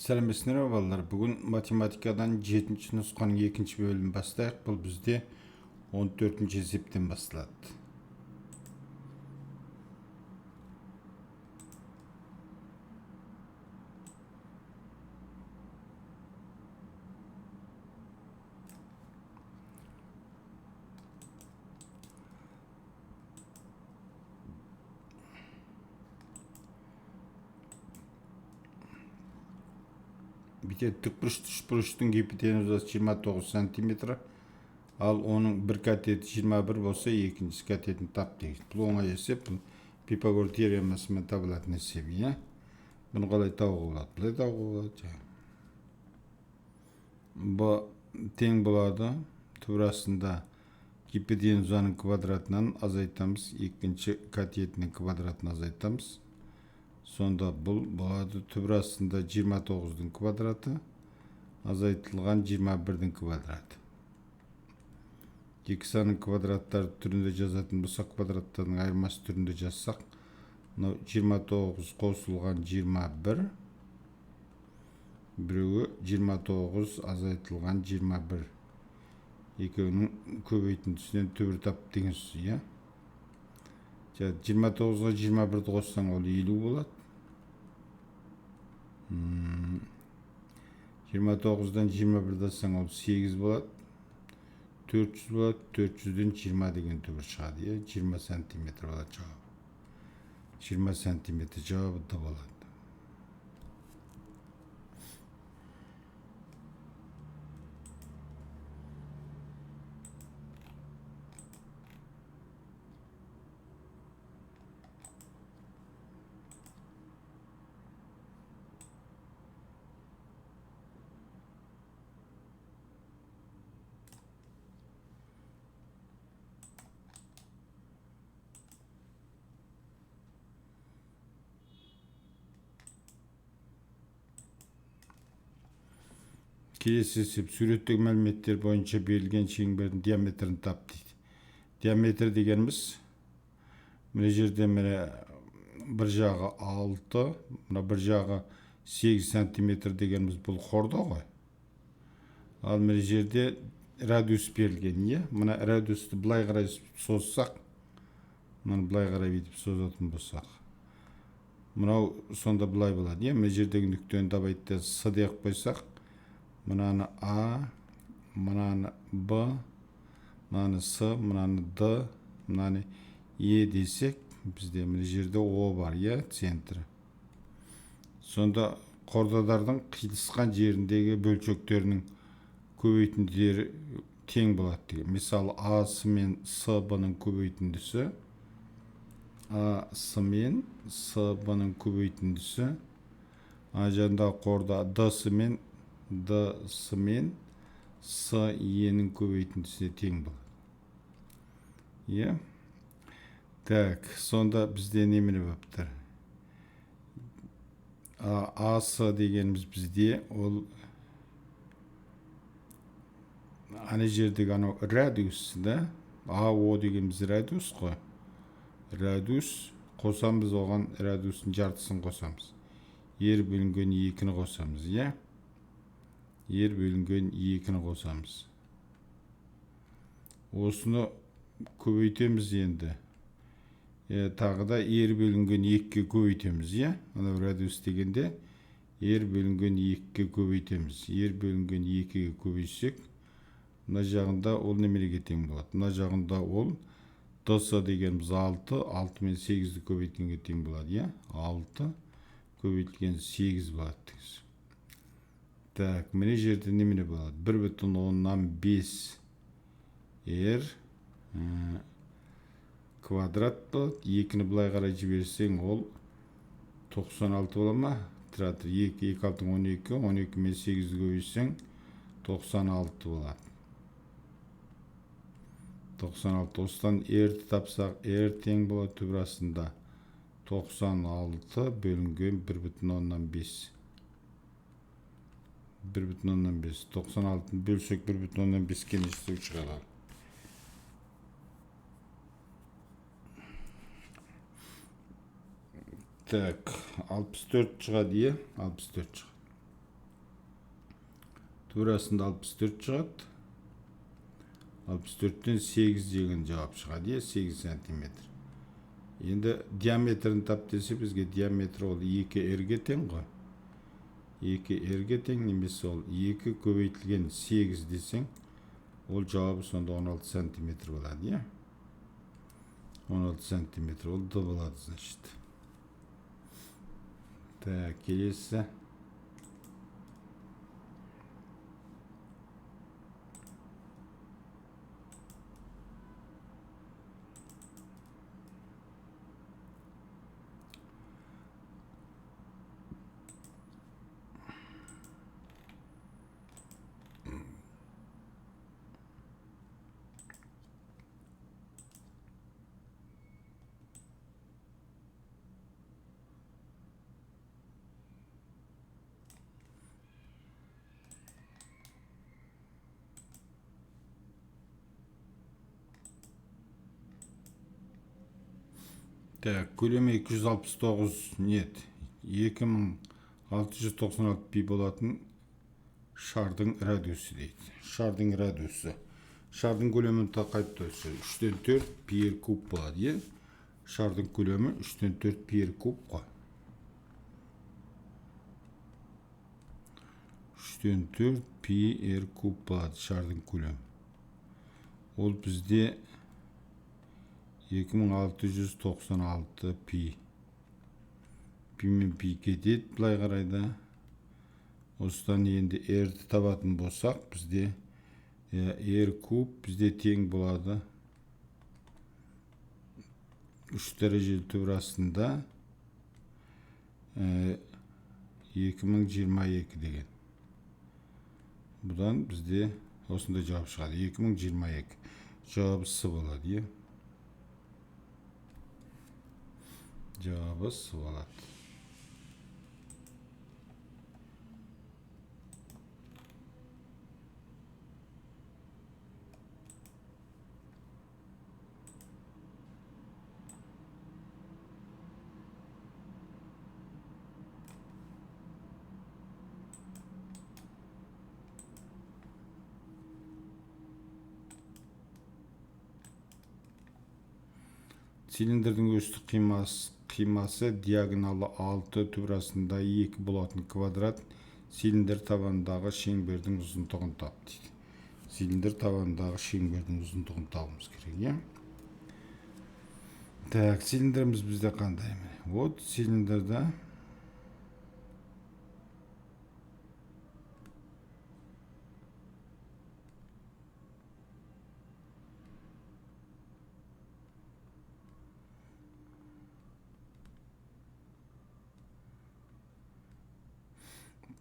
Сәлеметсіздер ме, балалар? Бүгін математикадан 7 нұсқаның 2 бөлімін бастайық. Бұл бізде 14 есептен басталады. Бүйтеді, тікбұрышты үшбұрыштың гипотенузасы 29 сантиметр, ал оның бір катеті 21 болса, екіншісі катетін тап деген. Бұл оңай есеп, бұл Пифагор теоремасымен табылатын есеп, иә? Бұны қалай табуға болады? Былай табуға болады. Б тең болады, түбір астында гипотенузаның квадратынан азайтамыз, екінші катетінің квадратын азайтамыз. Сонда бұл болады түбір астында 29-дың квадраты азайтылған 21-дің квадраты. Екі санның квадраттары түрінде жазатын болсақ, квадраттардың айырмасы түрінде жазсақ, мынау 29 қосылған 21, біреуі 29 азайтылған 21. Екеуінің көбейтіндісінен түбір тап деген сөз, иә? 29-ға 21-ді қоссаң, ол 50 болады. 29-дан 21-ді алсаң, ол 8 болады. 400 болады. 400-ден 20 деген түбір шығады, иә? 20 сантиметр болады жауабы. 20 сантиметр жауабы да болады. Келесі есеп, суреттегі мәліметтер бойынша берілген шеңбердің диаметрін тап дейді. Диаметр дегеніміз мына жерде міне бір жағы 6, мына бір жағы 8 сантиметр дегеніміз бұл хорда ғой. Ал мына жерде радиус берілген, иә? Мына радиусты былай қарай созсақ, мынаны былай қарай бүйтіп созатын болсақ, мынау сонда былай болады, иә? Мына жердегі нүктені давайте С деп қойсақ, мынаны А, мынаны Б, мынаны С, мынаны Д, мынаны Е десек, бізде мына жерде О бар, иә, центрі. Сонда хордалардың қиылысқан жеріндегі бөлшектерінің көбейтінділері тең болады деген. Мысалы, А, С мен С, Б-ның көбейтіндісі, А, С мен С, Б-ның көбейтіндісі, А жағындағы хорда Д, С мен Д, С мен С, Е-нің көбейтіндісіне тең болады. Иә? Так, сонда бізде немене болып тұр? А, С дегеніміз бізде ол ана жердегі анау радиус, да? А, О дегеніміз радиус қой. Радиус қосамыз, оған радиустың жартысын қосамыз. Ер бөлінген 2-ні қосамыз, иә? Ер бөлінген 2-ні қосамыз. Осыны көбейтеміз енді. Тағы да ер бөлінген 2-ге көбейтеміз, иә? Анау радиус дегенде ер бөлінген 2-ге көбейтеміз. Ер бөлінген 2-ге көбейтсек, мына жағында ол неменеге тең болады? Мына жағында ол Д, С дегеніміз 6, 6 мен 8-ді көбейткенге тең болады, иә? 6 көбейтілген 8 болады деген. Так, мына жерде немене болады? Бір бүтін оннан бес R квадрат болады. 2-ні былай қарай жіберсең, ол 96 бола ма? Тұра тұр, 2, 2 алты 12, 12 мен 8-ді көбейтсең, 96 болады. 96. Осыдан R-ді тапсақ, R тең болады түбір астында 96 бөлінген бір бүтін оннан бес. Бір бүтін оннан бес. Тоқсан алтыны бөлсек, бір бүтін оннан беске неше шығады? Так, 64 шығады, иә? 64 шығады. Түбір астында 64 шығады. 64-тен 8 деген жауап шығады, 8 сантиметр. Енді диаметрін тап десе, бізге диаметр ол 2 r-ге тең ғой. 2 r-ге тең, немесе ол 2 көбейтілген 8 десең, ол жауабы сонда 16 сантиметр болады, иә? 16 сантиметр, ол Д болады, значит. Так, келесі. Так, көлемі 269, нет, 2696 пи болатын шардың радиусы дейді. Шардың радиусы. Шардың көлемін қайтып 3-тен 4 пи r куб болады, е? Шардың көлемі 3-тен 4 пи r куб қой. 3-тен 4 пи r куб болады шардың көлемі. Ол бізде 2696 пи. Пи мен пи кетеді былай қарайда. Осыдан енді r-ді табатын болсақ, бізде r куб бізде тең болады 3 дәрежелі түбір астында 2022 деген. Бұдан бізде осындай жауап шығады. 2022. Жауабы С болады, иә? Жауабы С болады. Цилиндрдің өстік қимасы диагоналы 6 түбір астында 2 болатын квадрат цилиндр табанындағы шеңбердің ұзындығын тап дейді. Цилиндр табанындағы шеңбердің ұзындығын табуымыз керек, иә? Так, цилиндріміз бізде қандай? Вот цилиндрда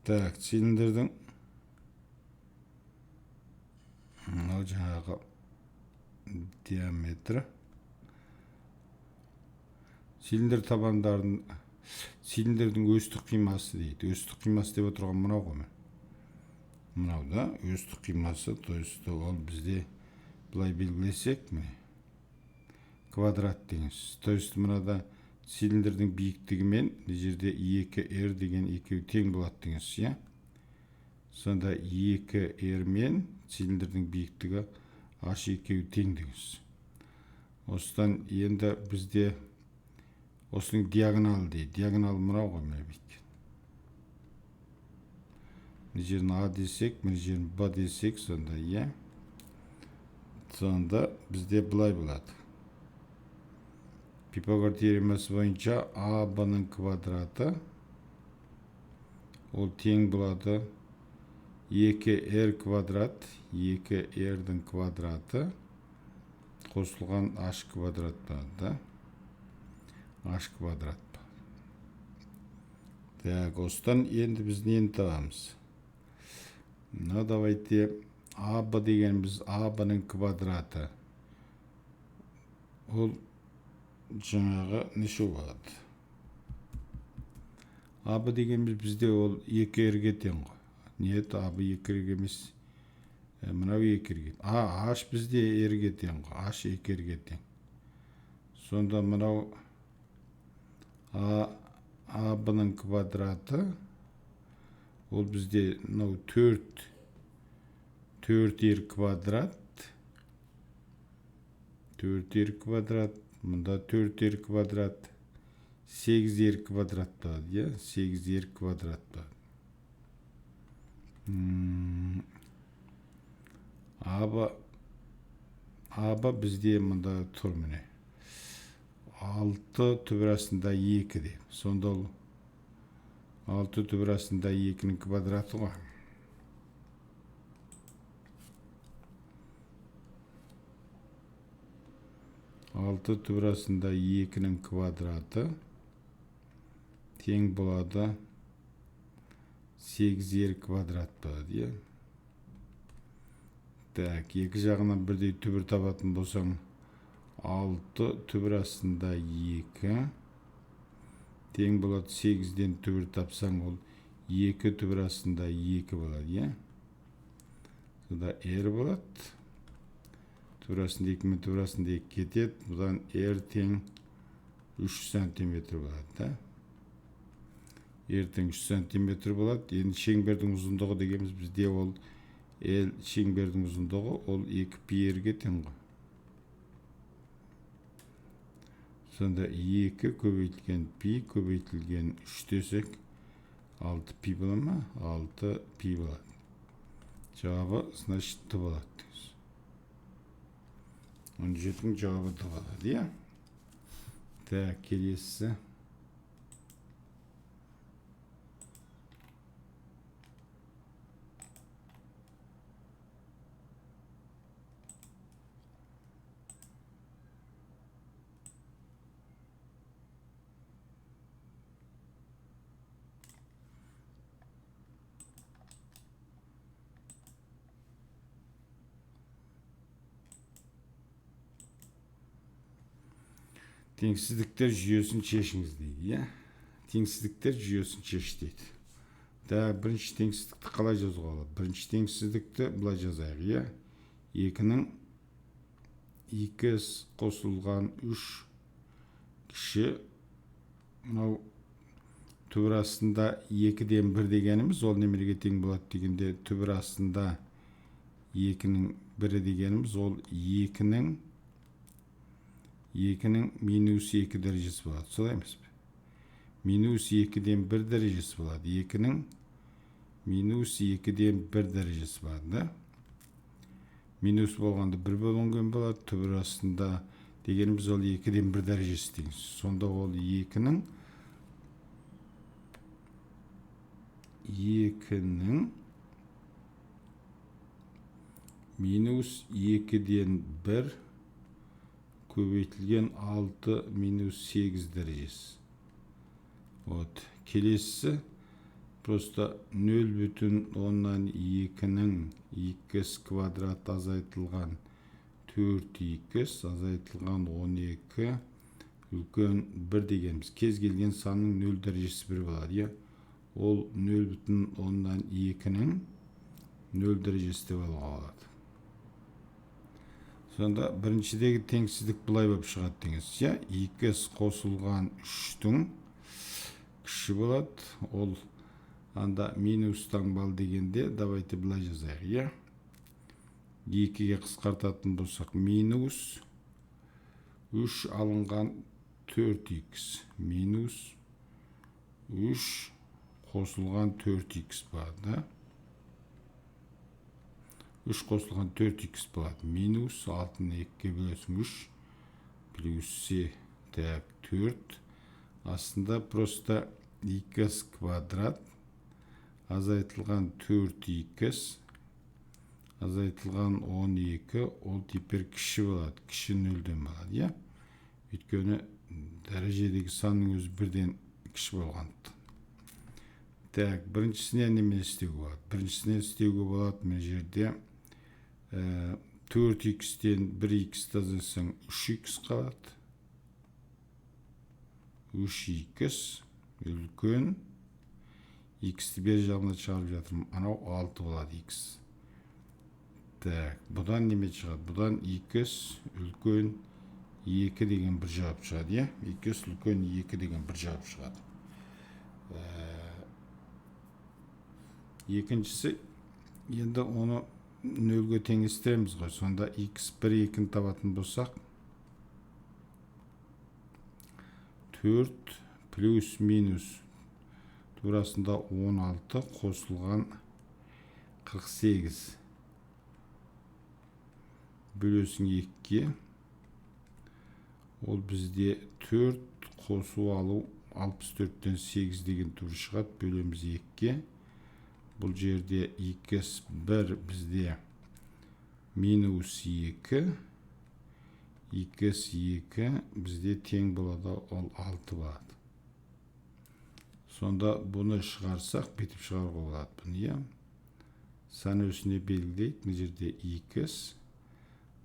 Так, цилиндрдің мынау жаңағы диаметрі. Цилиндр табандарын, цилиндрдің өстік қимасы дейді. Өстік қимасы деп отырған мынау ғой. Мынау да өстік қимасы, то есть ол бізде былай белгілесек, міне квадрат деген сөз. То есть мынада цилиндрдің биіктігімен мына жерде 2r деген екеуі тең болады деген сөз, иә? Сонда 2r мен цилиндрдің биіктігі h екеуі тең деген сөз. Осыдан енді бізде осының диагоналы дейді. Диагоналы мынау ғой, міне бүйткен. Мына жерін А десек, мына жерін Б десек, сонда, иә? Сонда бізде былай болады. Пифагор теоремасы бойынша АБ-ның квадраты ол тең болады 2R квадрат, 2R-дің квадраты қосылған H квадрат болады, да? H квадрат. Так, осыдан енді біз нені табамыз? Ну, давайте АБ дегеніміз АБ-ның квадраты. Ол жаңағы неше болады? АБ дегеніміз бізде ол 2R-ге тең ғой. Нет, АБ 2R-ге емес. Мынау 2R-ге. А, H бізде R-ге тең ғой. H 2R-ге тең. Сонда мынау АБ-ның квадраты ол бізде мынау 4 4r квадрат, 4r квадрат, мұнда 4r квадрат, 8r квадрат болады, иә? 8r квадрат болады. АБ бізде мұнда тұр міне. 6 түбір астында 2 деп. Сонда ол 6 түбір астында 2-нің квадраты ғой. 6 түбір астында 2-нің квадраты тең болады 8r квадрат болады, иә? Так, екі жағынан бірдей түбір табатын болсаң, 6 түбір астында 2 тең болады 8-ден түбір тапсаң, ол 2 түбір астында 2 болады, иә? Сонда r болады. Түбір астында 2 мен түбір астында 2 кетеді. Бұдан r тең 3 сантиметр болады, да? R тең 3 сантиметр болады. Енді шеңбердің ұзындығы дегеніміз бізде ол L шеңбердің ұзындығы ол 2 пи r-ге тең ғой. Сонда 2 көбейтілген пи көбейтілген 3 десек 6 пи бола ма? 6 пи болады. Жауабы, значит, Д болады. 17-нің жауабы Д болады, иә? Так, келесі. Теңсіздіктер жүйесін шешіңіз дейді, иә? Теңсіздіктер жүйесін шеш дейді. Да, бірінші теңсіздікті қалай жазуға болады? Бірінші теңсіздікті былай жазайық, иә? 2-нің 2 қосылған 3 кіші мынау түбір астында 2-ден 1 дегеніміз ол немереге тең болады дегенде түбір астында 2-нің 1 дегеніміз ол 2-нің минус 2 дәрежесі болады, солай емес пе? Минус 2-ден 1 дәрежесі болады. 2-нің минус 2-ден 1 дәрежесі болады, да? Минус болғанда 1 бөлінген болады, түбір астында дегеніміз ол 2-ден 1 дәрежесі деген. Сонда ол 2-нің минус 2-ден 1 көбейтілген 6 минус 8 дәрежесі. Вот. Келесісі просто 0,2-нің 2 квадрат азайтылған 4x азайтылған 12 үлкен 1 дегеніміз. Кез келген санның 0 дәрежесі 1 болады, иә? Ол 0,2-нің 0 дәрежесі деп алуға болады. Сонда біріншідегі теңсіздік былай болып шығады деген сөз, иә? 2 қосылған 3-тің кіші болады. Ол анда минус таңбалы дегенде давайте былай жазайық, иә? 2-ге қысқартатын болсақ минус 3 алынған 4x минус 3 қосылған 4x болады, да? 3 қосылған 4x болады. Минус 6-ны 2-ге бөлесің 3 плюс С, так, 4. Астында просто x квадрат азайтылған 4x азайтылған 12, ол теперь кіші болады, кіші 0-ден болады, иә? Өйткені дәрежедегі санның өзі бірден кіші болғандықтан. Так, біріншісіне немен істеуге болады? Біріншісіне істеуге болады мына жерде 4x-тен 1x азайтсаң 3x қалады. 3x үлкен x-ті бер жағына шығарып жатырмын. Анау 6 болады x. Так, бұдан неме шығады? Бұдан x үлкен 2 деген бір жауап шығады, иә? X үлкен 2 деген бір жауап шығады. Екіншісі, енді оны нөлге теңестіреміз ғой. Сонда x1 2-ні табатын болсақ, 4 плюс минус турасында 16 қосылған 48 бөлесің 2-ге, ол бізде 4 қосу алу 64-тен 8 деген тура шығады, бөлеміз 2-ге. Бұл жерде x1 бізде минус 2, x2 бізде тең болады, ол 6 болады. Сонда бұны шығарсақ, бүйтіп шығаруға болады бұны, иә. Сан өсіне белгілейік. Мына жерде x,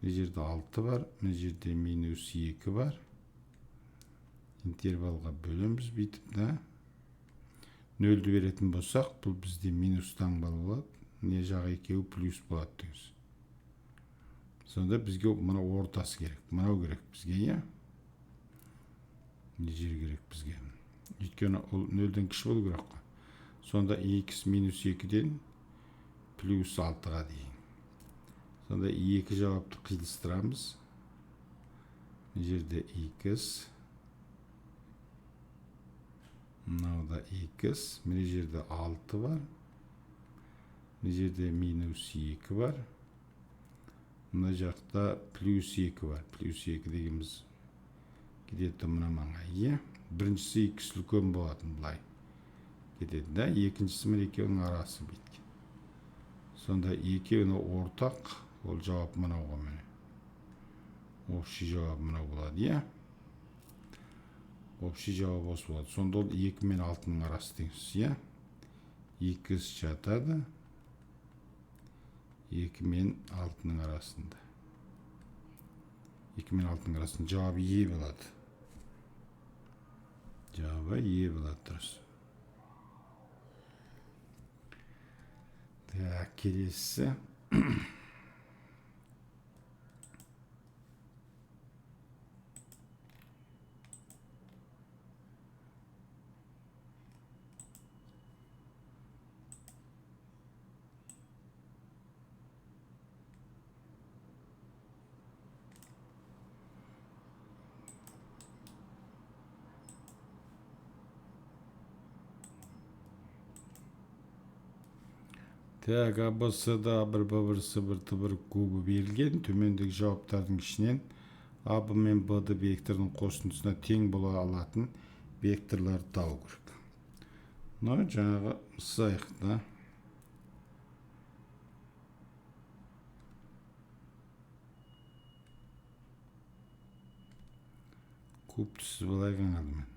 мына жерде 6 бар, мына жерде минус 2 бар. Интервалға бөлеміз бүйтіп, да. Нөлді беретін болсақ, бұл бізде минус таңбалы болады. Мына жағы екеуі плюс болады деген. Сонда бізге мына ортасы керек, мынау керек бізге, иә. Мына жер керек бізге. Өйткені ол нөлден кіші болу керек қой. Сонда x минус 2-ден плюс 6-ға дейін. Сонда екі жауапты қиылыстырамыз. Мына жерде x, мынау да x, мына жерде 6 бар, мына жерде минус 2 бар, мына жақта плюс 2 бар. Плюс 2 дегеніміз где-то мына маңай, иә. Біріншісі x үлкен болатын былай кетеді, да. Екіншісі мына екеуінің арасы бүйткен. Сонда екеуіне ортақ, ол жауап мынау ғой, міне. Общий жауап мынау болады, иә. Общий жауап осы болады. Сонда ол 2 мен 6-ның арасы деген сөз, иә. 2 жатады 2 мен 6-ның арасында. 2 мен 6-ның арасында жауабы Е болады. Жауабы Е болады, дұрыс. Так, келесі. Так, А, Б, С, Д, А1, Б1, С1, Т1 кубы берілген. Төмендегі жауаптардың ішінен А, Б мен Б, Д векторының қосындысына тең бола алатын векторларды табу керек. Мынау жаңағы сызайық, да. Кубты сызып алайық алдымен.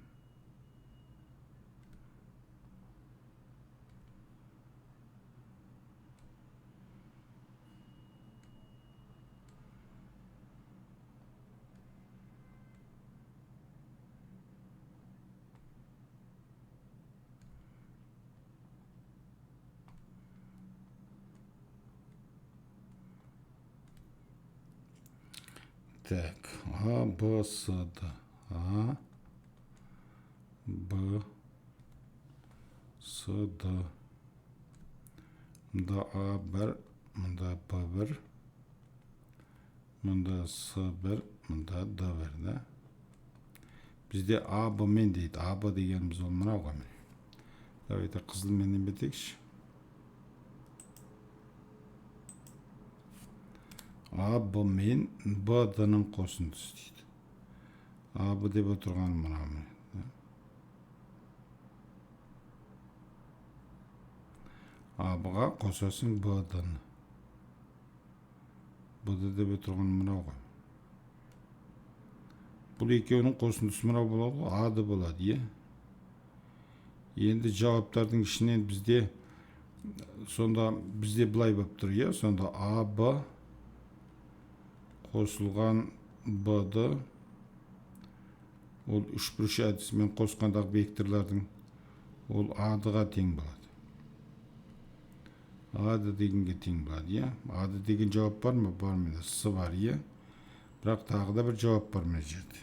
Так, А, Б, С, Д. А, Б, С, Д. Мында А1, мында Б1, мында С1, мында Д1, да? Бізде А, Б мен дейді. А, Б дегеніміз ол мынау ғой, міне. Давайте қызылменен бітейікші. А, Б мен Б, Д-ның қосындысы дейді. А, Б деп отырған мынау, міне. А, Б-ға қосасың Б, Д-ны. Б, Д деп отырған мынау ғой. Бұл екеуінің қосындысы мынау болады ғой, А, Д болады, иә. Енді жауаптардың ішінен бізде сонда бізде былай болып тұр, иә. Сонда А, Б қосылған Б, Д ол үшбұрыш әдісімен қосқандағы векторлардың ол А, Д-ға тең болады. А, Д дегенге тең болады, иә. А, Д деген жауап бар ма? Бар, міне, С бар, иә. Бірақ тағы да бір жауап бар мына жерде.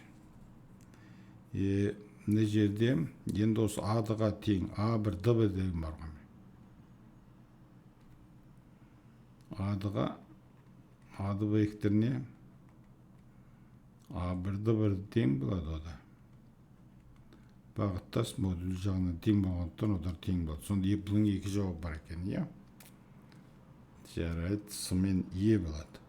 Мына жерде енді осы А, Д-ға тең А1, Д1 деген бар ғой. АД-ға, АД векторіне А1 Д1 тең болады ода. Бағыттас модуль жағынан тең болғандықтан олар тең болады. Сонда бұның екі жауабы бар екен, иә? Жарайды, С мен Е болады.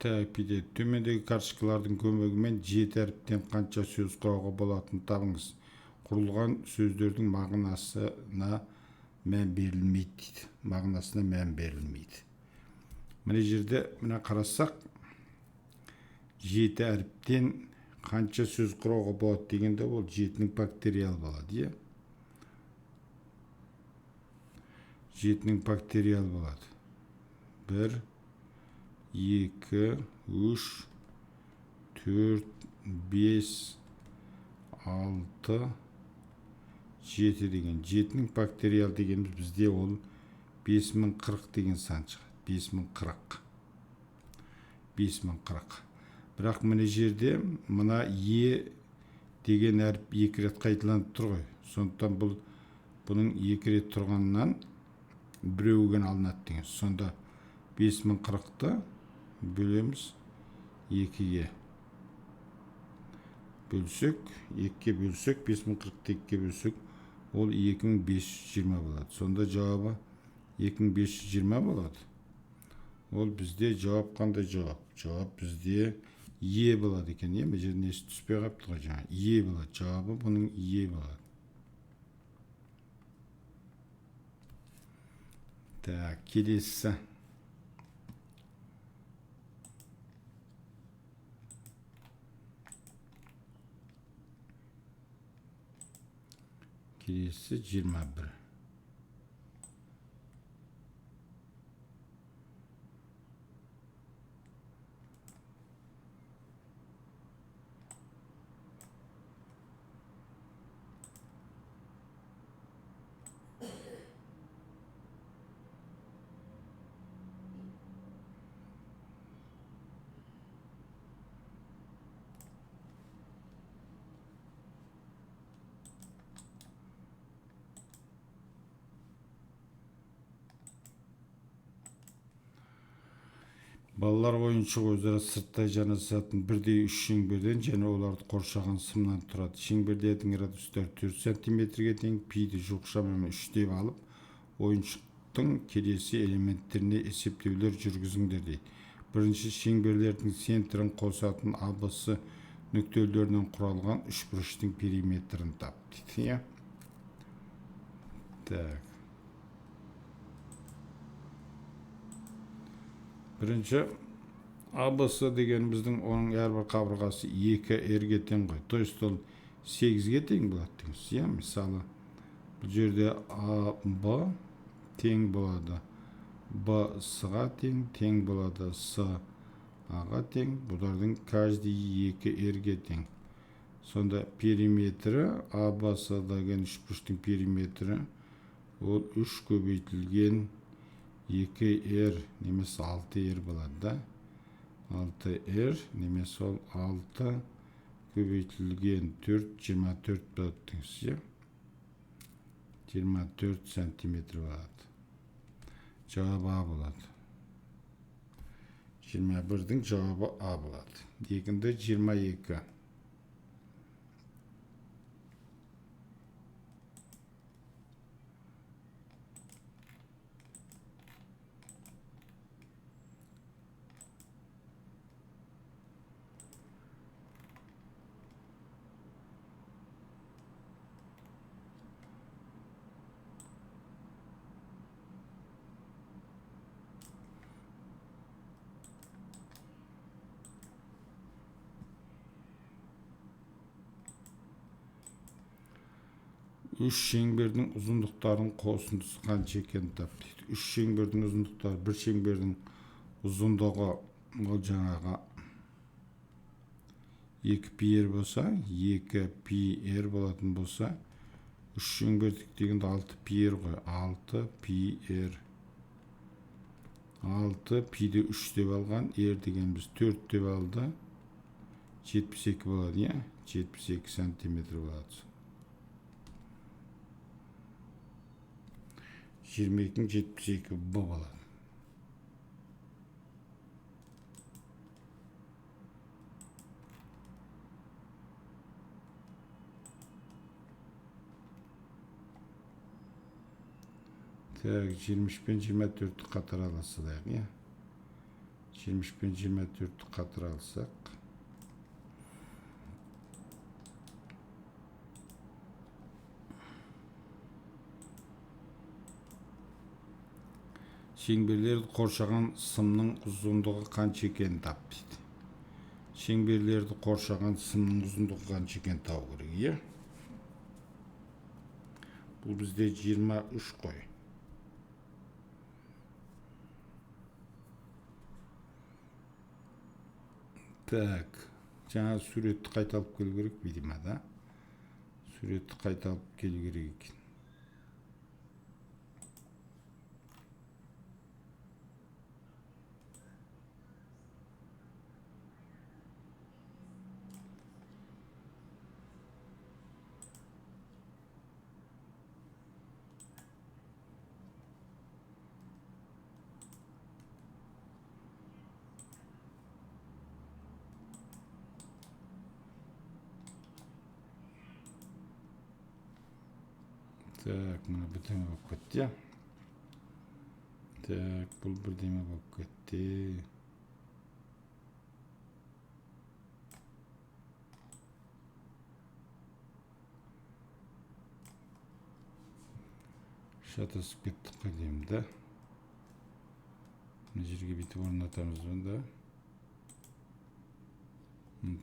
Тәпиде төмендегі карточкалардың көмегімен 7 әріптен қанша сөз құруға болатынын табыңыз. Құрылған сөздердің мағынасына мән берілмейді дейді. Мағынасына мән берілмейді. Мына жерде мына қарасақ, 7 әріптен қанша сөз құруға болады дегенде ол 7-нің факториалы болады, иә? 7-нің факториалы болады. 1, 2, 3, 4, 5, 6, 7 деген. 7-нің факториалы дегеніміз бізде ол 5040 деген сан шығады. 5040. 5040. Бірақ мына жерде мына Е деген әріп 2 рет қайталанып тұр ғой. Сондықтан бұның 2 рет тұрғанынан біреуі алынады деген. Сонда 5040-ты бөлеміз 2-ге. Бөлсек, 2-ге бөлсек, 5040-ты 2-ге бөлсек, ол 2520 болады. Сонда жауабы 2520 болады. Ол бізде жауап қандай жауап? Жауап бізде Е болады екен. Е, мына жерде несі түспей қалыпты ғой жаңа. Е болады. Жауабы бұның Е болады. Так, келесі. Келесі 21. Балалар ойыншық өзара сырттай жанасатын бірдей үш шеңберден және оларды қоршаған сымнан тұрады. Шеңберлердің радиустары 4 сантиметрге тең, пиді жуық шамамен 3 деп алып, ойыншықтың келесі элементтеріне есептеулер жүргізіңдер дейді. Бірінші шеңберлердің центрін қосатын АБС нүктелерінен құралған үшбұрыштың периметрін тап дейді. Так. Бірінші АБС дегеніміздің оның әрбір қабырғасы 2 R-ге тең ғой. То есть ол 8-ге тең болады дейміз. Иә, мысалы, бұл жерде АБ тең болады, Б С-ға тең, тең болады С А-ға тең. Бұлардың каждый 2 R-ге тең. Сонда периметрі АБС деген үшбұрыштың периметрі ол 3 көбейтілген 2 R немесе 6 R болады да. 6 R немесе ол 6 көбейтілген 4, 24 болады дейсіз, 24 сантиметр болады. Жауабы А болады. 21-дің жауабы А болады. Екінші 22. Үш шеңбердің ұзындықтарының қосындысы қанша екенін тап дейді. Үш шеңбердің ұзындықтары, бір шеңбердің Ұзындығы ол жаңағы 2 пи r болса, 2 пи r болатын болса, 3 шеңбердік дегенде 6 пи r ғой. 6 пи r. 6 пиді 3 деп алған, r дегеніміз 4 деп алды. 72 болады, иә? 72 сантиметр болады. 22-нің 72 Б болады. Так, 23 пен 24-ті қатар алсақ, иә? 23 пен 24-ті қатар алсақ. Шеңберлерді қоршаған сымның ұзындығы қанша екенін тап дейді. Шеңберлерді қоршаған сымның ұзындығы қанша екенін табу керек, иә? Бұл бізде 23 қой. Так, жаңа суретті қайта алып келу керек, видимо, да? Суретті қайта алып келу керек екен. Так, мына бірдеме болып кетті, иә? Так, бұл бірдеме болып кетті. Шатасып кеттік қой деймін да. Мына жерге бүйтіп орнатамыз ба да?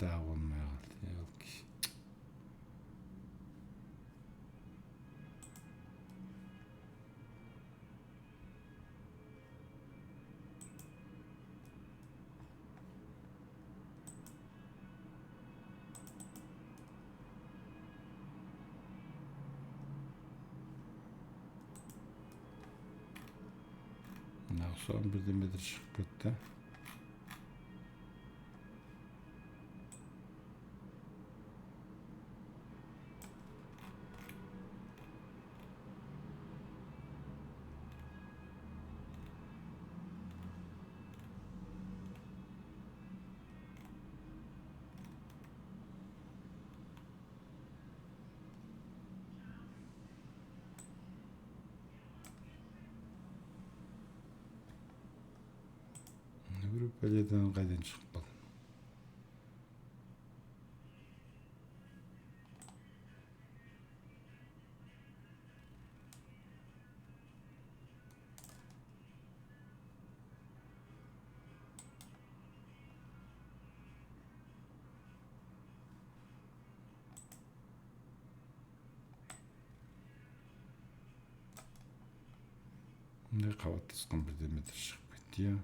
Тағы болмай қалды. Соған бірдеметр шығып кетті. Пәледен қайдан шығып қалды? Мындай қабаттасқан бірдеметр шығып кетті, иә?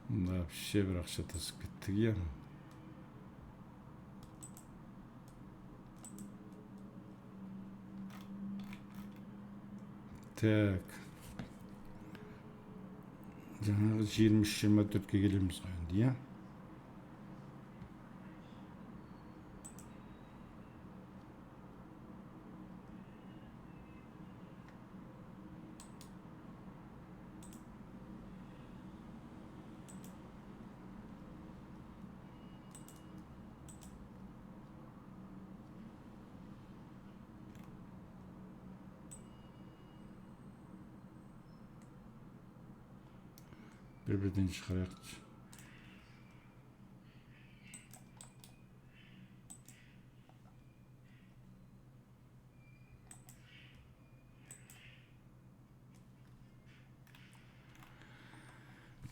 Вообще бірақ шатасып кеттік, иә? Так. Жаңағы 23-24-ке келеміз ғой енді, иә? Бір-бірден шығарайық.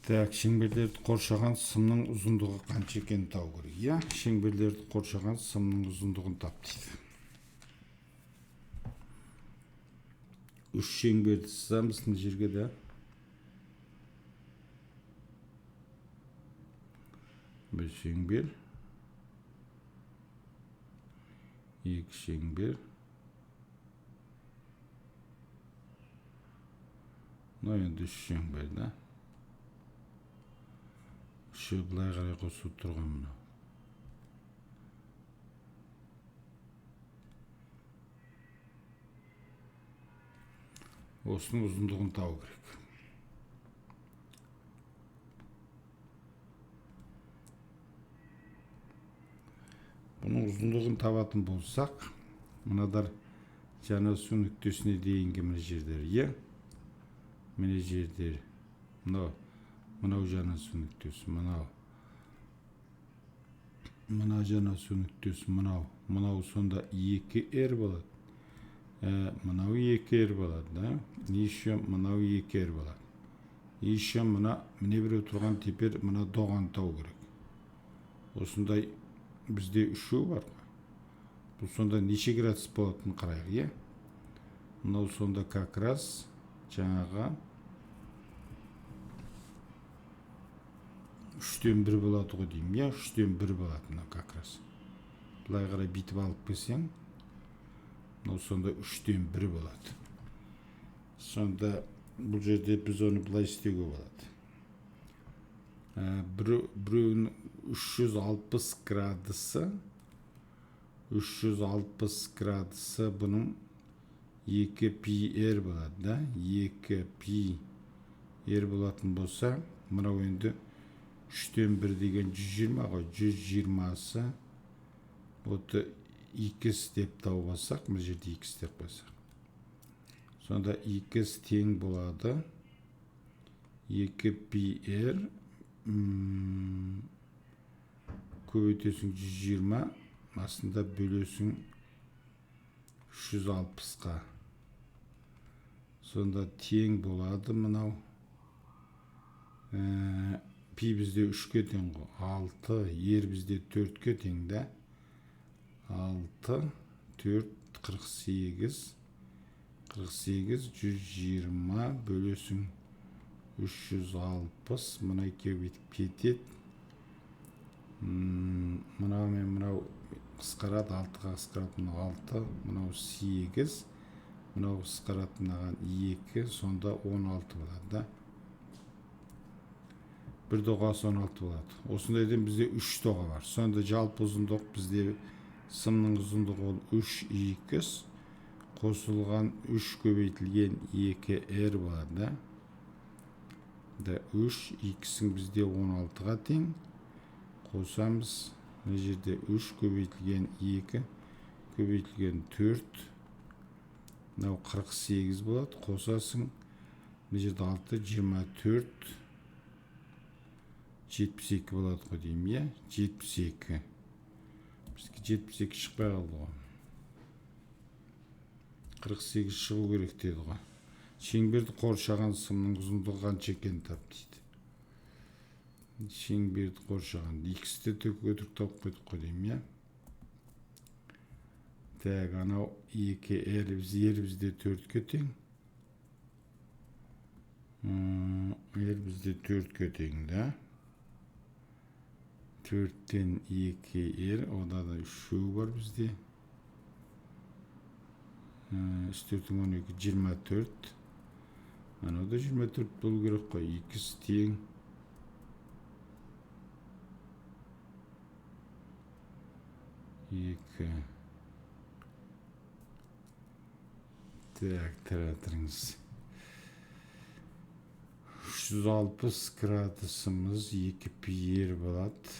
Так, шеңберлерді қоршаған сымның ұзындығы қанша екенін табу керек. Иә, шеңберлерді қоршаған сымның ұзындығын тап дейді. 3 шеңберді сызамыз мына жерге да. 1 шеңбер, 2 шеңбер. Мынау енді 3 шеңбер да. Үші былай қарай қосылып тұрған мынау. Осының ұзындығын табу керек. Бұның ұзындығын табатын болсақ, мынадар жанасу нүктесіне дейінгі мына жерлер, иә? Мына жерлер, мынау жанасу нүктесі, мынау. Мына жанасу нүктесі, мынау. Мынау сонда 2R болады. Мынау 2R болады, да? Еще мынау 2R болады. Еще мына, міне біреу тұрған, теперь мына доғаны табу керек. Осындай бізде үшеу бар ғой. Бұл сонда неше градус болатынын қарайық, иә? Мынау сонда как раз жаңағы 3-тен 1 болады ғой деймін, иә? 3-тен 1 болады мынау как раз. Былай қарай бүйтіп алып келсең, мынау сонда 3-тен 1 болады. Сонда бұл жерде біз оны былай істеуге болады. Біреуінің 360 градусы, 360 градусы бұның 2 пи р болады, да? 2 пи р болатын болса, мынау енді 3-тен 1 деген 120 ғой, 120-сы вот икс деп тауып алсақ, мына жерде икс деп қойсақ. Сонда икс тең болады 2 пи р, көбейтесің 120, астында бөлесің 360-қа. Сонда тең болады мынау. Пи бізде 3-ке тең ғой, 6, ер бізде 4-ке тең да. 6, 4, 48, 48, 120 бөлесің 360, мына екеуі бүйтіп кетеді. Мынау мен мынау қысқарады, 6-ға қысқарады, мынау 6, мынау 8, мынау қысқарады мынаған 2, сонда 16 болады да. Бір доғасы 16 болады. Осындайдан бізде 3 доға бар. Сонда жалпы ұзындық бізде сымның ұзындығы ол 3 икс қосылған 3 көбейтілген 2 р болады да. Да, 3 иксің бізде 16-ға тең. Қосамыз мына жерде 3 көбейтілген 2 көбейтілген 4, мынау 48 болады. Қосасың мына жерде 6, 24, 72 болады ғой деймін, иә? 72. Бізге 72 шықпай қалды ғой. 48 шығу керек деді ғой. Шеңберді қоршаған сымның ұзындығы қанша екенін тап дейді. Шеңберді қоршаған. Иксті өтірік тауып қойдық қой деймін, иә? Так, анау 2 R, біз R бізде 4-ке тең. R бізде 4-ке тең, да? 4-тен 2 R, ода да үшеу бар бізде. Үш төрттің он екі, жиырма төрт. Анау да жиырма төрт болу керек қой. Икс тең 2. Так, тұра тұрыңыз. 360 градусымыз 2 пи р болады.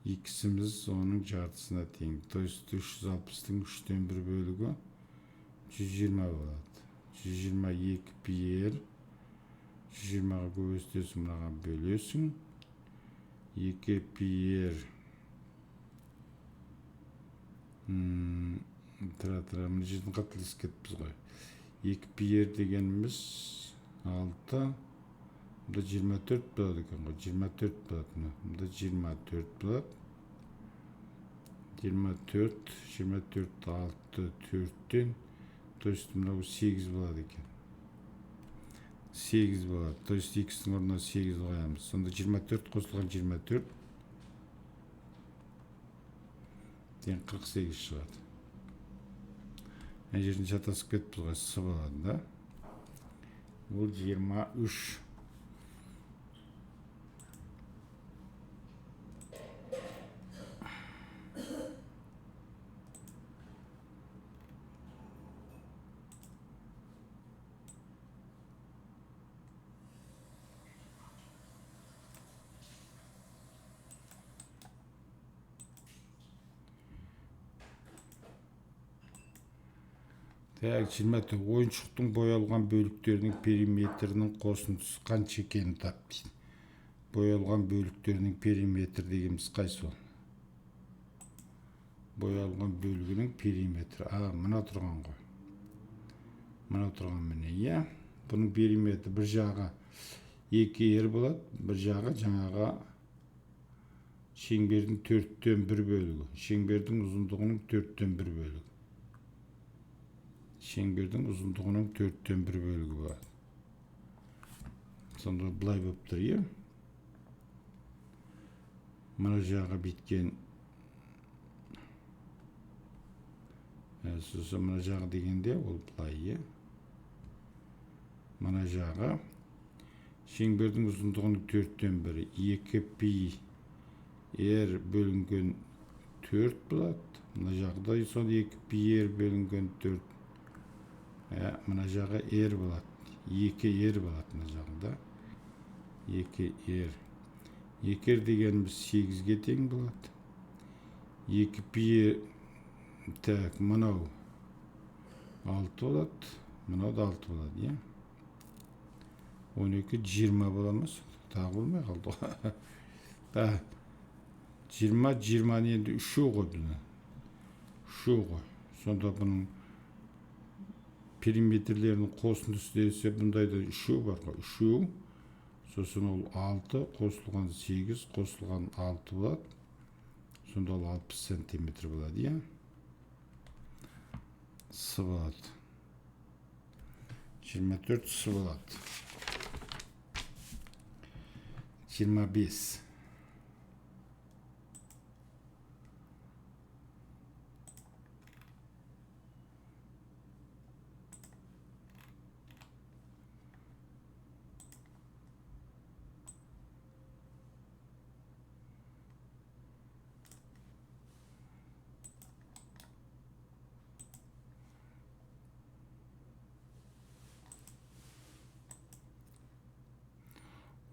Иксіміз оның жартысына тең. То есть 360-тың 3-тен 1 бөлігі 120 болады. 122 пи р 120-ға көбейтесің, мынаған бөлесің. 2 пи р. Тұра, мына жерден қателесіп кетіппіз ғой. 2 пи р дегеніміз 6. Мында 24 болады екен ғой. 24 болады мына. Мында 24 болады. 24, 24, 6, 4-тен, то есть мынау 8 болады екен. 8 болады. То есть x-ның орнына 8 қоямыз. Сонда 24 қосылған 24 тең 48 шығады. Мына жерден шатасып кетіппіз ғой, с болады да. Ол 23. Так, 24. Ойыншықтың боялған бөліктерінің периметрінің қосындысы қанша екенін тап дейді. Боялған бөліктерінің периметрі дегеніміз қайсы ол? Боялған бөлігінің периметрі. Мына тұрған ғой. Мына тұрған міне, иә. Бұның периметрі бір жағы 2 r болады, бір жағы жаңағы шеңбердің 4-тен 1 бөлігі. Шеңбердің ұзындығының 4-тен 1 бөлігі. Шеңбердің ұзындығының 4-тен 1 бөлігі болады. Сонда былай болып тұр, иә? Мына жағы біткен. Сосын мына жағы дегенде ол былай, иә? Мына жағы шеңбердің ұзындығының 4-тен 1-і 2 пи r бөлінген 4 болады. Мына жағы да сол 2 пи r бөлінген 4. Мына жағы r болады. 2 r болады мына жағында. 2 r. 2 r дегеніміз 8-ге тең болады. 2 пи, так, мынау 6 болады. Мынау да 6 болады, иә? 12, 20 бола ма? Тағы болмай қалды ғой. 20, 20-ны енді үшеу ғой бұны. Үшеу ғой. Сонда бұның периметрлерінің қосындысы десе, бұндайда үшеу бар ғой. Үшеу. Сосын ол 6 қосылған 8 қосылған 6 болады. Сонда ол 60 сантиметр болады, иә? С болады. 24 с болады. 25.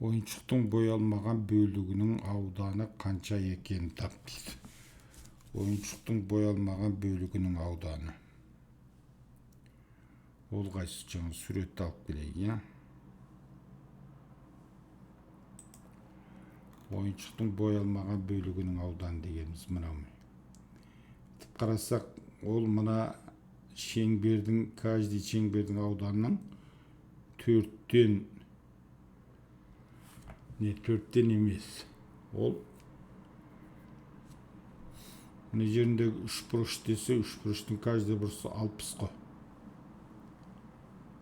Ойыншықтың боялмаған бөлігінің ауданы қанша екенін тап дейді. Ойыншықтың боялмаған бөлігінің ауданы. Ол қайсы? Жаңа суретті алып келейік, иә? Ойыншықтың боялмаған бөлігінің ауданы дегеніміз мынау. Тіп қарасақ, ол мына шеңбердің, каждый шеңбердің ауданының 4-тен не 4-тен емес. Ол мына жеріндегі үш бұрыш десе, үш бұрыштың каждый бұрышы 60 қой.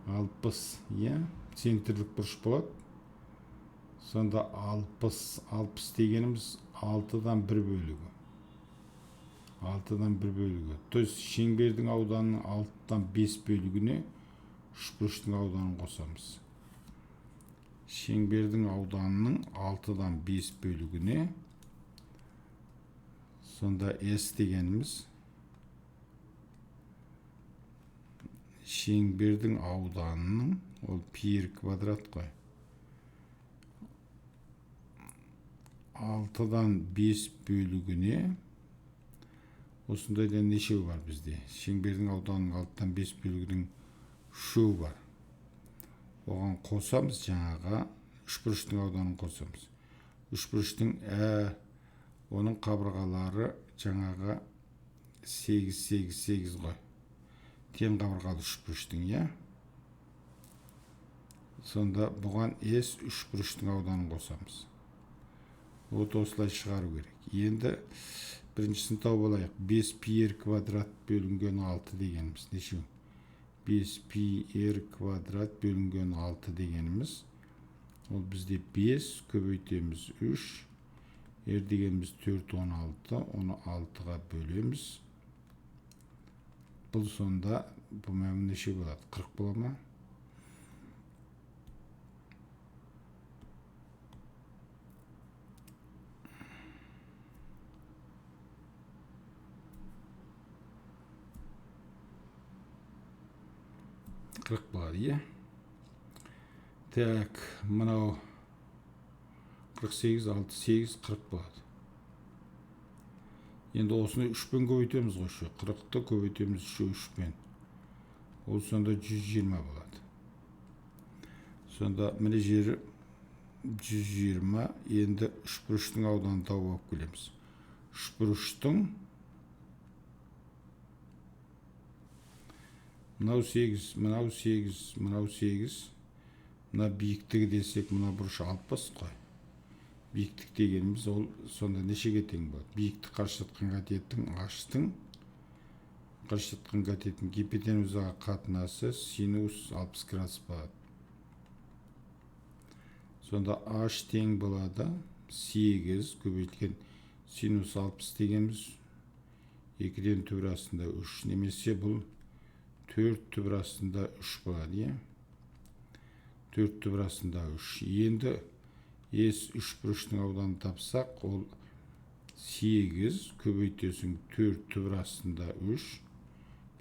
60, иә? Центрлік бұрыш болады. Сонда 60, 60 дегеніміз 6-дан 1 бөлігі. 6-дан 1 бөлігі. То есть шеңбердің ауданының 6-дан 5 бөлігіне үш бұрыштың ауданын қосамыз. Шеңбердің ауданының 6-дан 5 бөлігіне, сонда S дегеніміз шеңбердің ауданының, ол пи р квадрат қой. 6-дан 5 бөлігіне осындайдан нешеу бар бізде? Шеңбердің ауданының 6-дан 5 бөлігінің үшеуі бар. Оған қосамыз жаңағы үшбұрыштың ауданын қосамыз. Үшбұрыштың оның қабырғалары жаңағы 8, 8, 8 ғой. Тең қабырғалы үшбұрыштың, иә? Сонда бұған S үшбұрыштың ауданын қосамыз. Вот осылай шығару керек. Енді біріншісін тауып алайық. 5 пи r квадрат бөлінген 6 дегеніміз неше? 5 пи r квадрат бөлінген 6 дегеніміз ол бізде 5 көбейтеміз 3, r дегеніміз 4, 16, оны 6-ға бөлеміз. Бұл сонда, бұл неше болады? 40 бола ма? 40 болады, иә? Так, мынау 48, 6, 8, 40 болады. Енді осыны 3-пен көбейтеміз ғой, ше. 40-ты көбейтеміз 3-пен. Ол сонда 120 болады. Сонда міне жері 120, енді үшбұрыштың ауданын тауып алып келеміз. Үшбұрыштың мынау 8, мынау 8, мынау 8. Мына биіктігі десек, мына бұрыш 60 қой. Биіктік дегеніміз ол сонда нешеге тең болады? Биіктік қарсы жатқан катеттің h-тың қарсы жатқан катеттің гипотенузаға қатынасы синус 60 градус болады. Сонда h тең болады 8 көбейтілген синус 60 дегеніміз 2-ден түбір астында 3, немесе бұл 4 түбір астында 3 болады, иә? 4 түбір астында 3. Енді S үшбұрыштың ауданын тапсақ, ол 8 көбейтесің 4 түбір астында 3,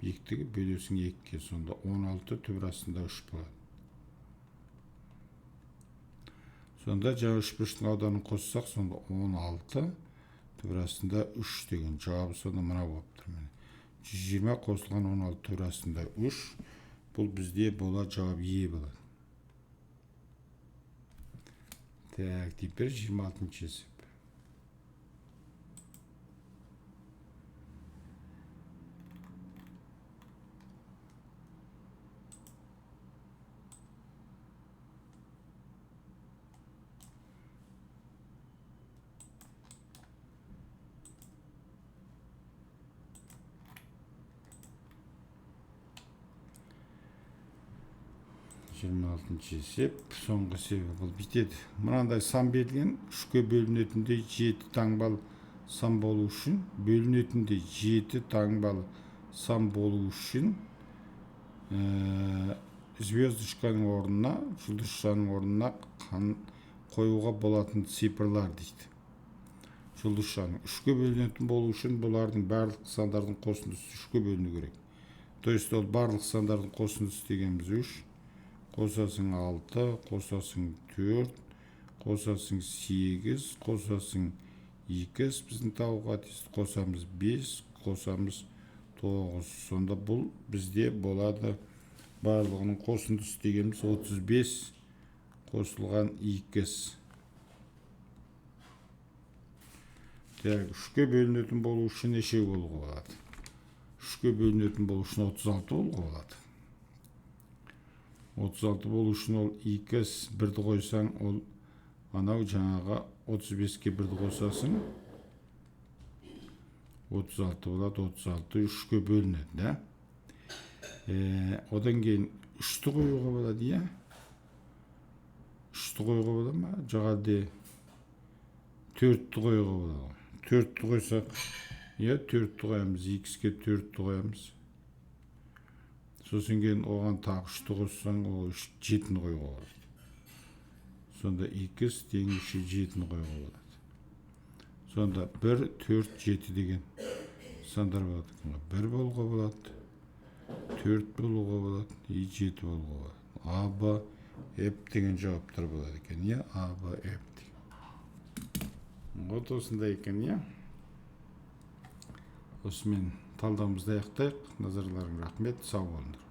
биіктігі бөлесің 2-ге, сонда 16 түбір астында 3 болады. Сонда жаңа үшбұрыштың ауданын қоссақ, сонда 16 түбір астында 3 деген жауабы сонда мына болып тұр. Міне 120 қосылған 16 түбір астында 3, бұл бізде болады жауап Е болады. Так, теперь 26-шы есеп. 26-шы есеп, соңғы есебі бұл бүйтеді. Мынандай сан берілген, 3-ке бөлінетіндей 7 таңбалы сан болу үшін, бөлінетіндей 7 таңбалы сан болу үшін, звездочканың орнына, жұлдызшаның орнына қоюға болатын цифрлар дейді. Жұлдызшаның 3-ке бөлінетін болу үшін бұлардың барлық сандардың қосындысы 3-ке бөліну керек. То есть ол барлық сандардың қосындысы дегеніміз 3, қосасың 6, қосасың 4, қосасың 8, қосасың 2, біздің табуға тиісті, қосамыз 5, қосамыз 9. Сонда бұл бізде болады барлығының қосындысы дегеніміз 35 қосылған 2. Так, 3-ке бөлінетін болу үшін неше болуға болады? 3-ке бөлінетін болу үшін 36 болуға болады. 36 болу үшін ол 2 бірді қойсаң, ол анау жаңағы 35-ке бірді қосасың, 36 болады, 36 3-ке бөлінеді, да? Одан кейін 3-ті қоюға болады, иә? 3-ті қоюға болады ма? Жоқ, әлде 4-ті қоюға болады. 4-ті қойсақ, иә, 4-ті қоямыз, 2-ке 4-ті қоямыз. Сосын кейін оған тағы 3-ті қоссаң, ол 7-ні қоюға болады. Сонда 2 тең 3 7-ні қоюға болады. Сонда 1, 4, 7 деген сандар болады екен ғой. 1 болуға болады, 4 болуға болады, и 7 болуға болады. А, Б, Ф деген жауаптар болады екен, иә? А, Б, Ф деген. Вот осындай екен, иә? Осымен талдауымызды аяқтайық. Назарларыңа рахмет, сау болыңдар.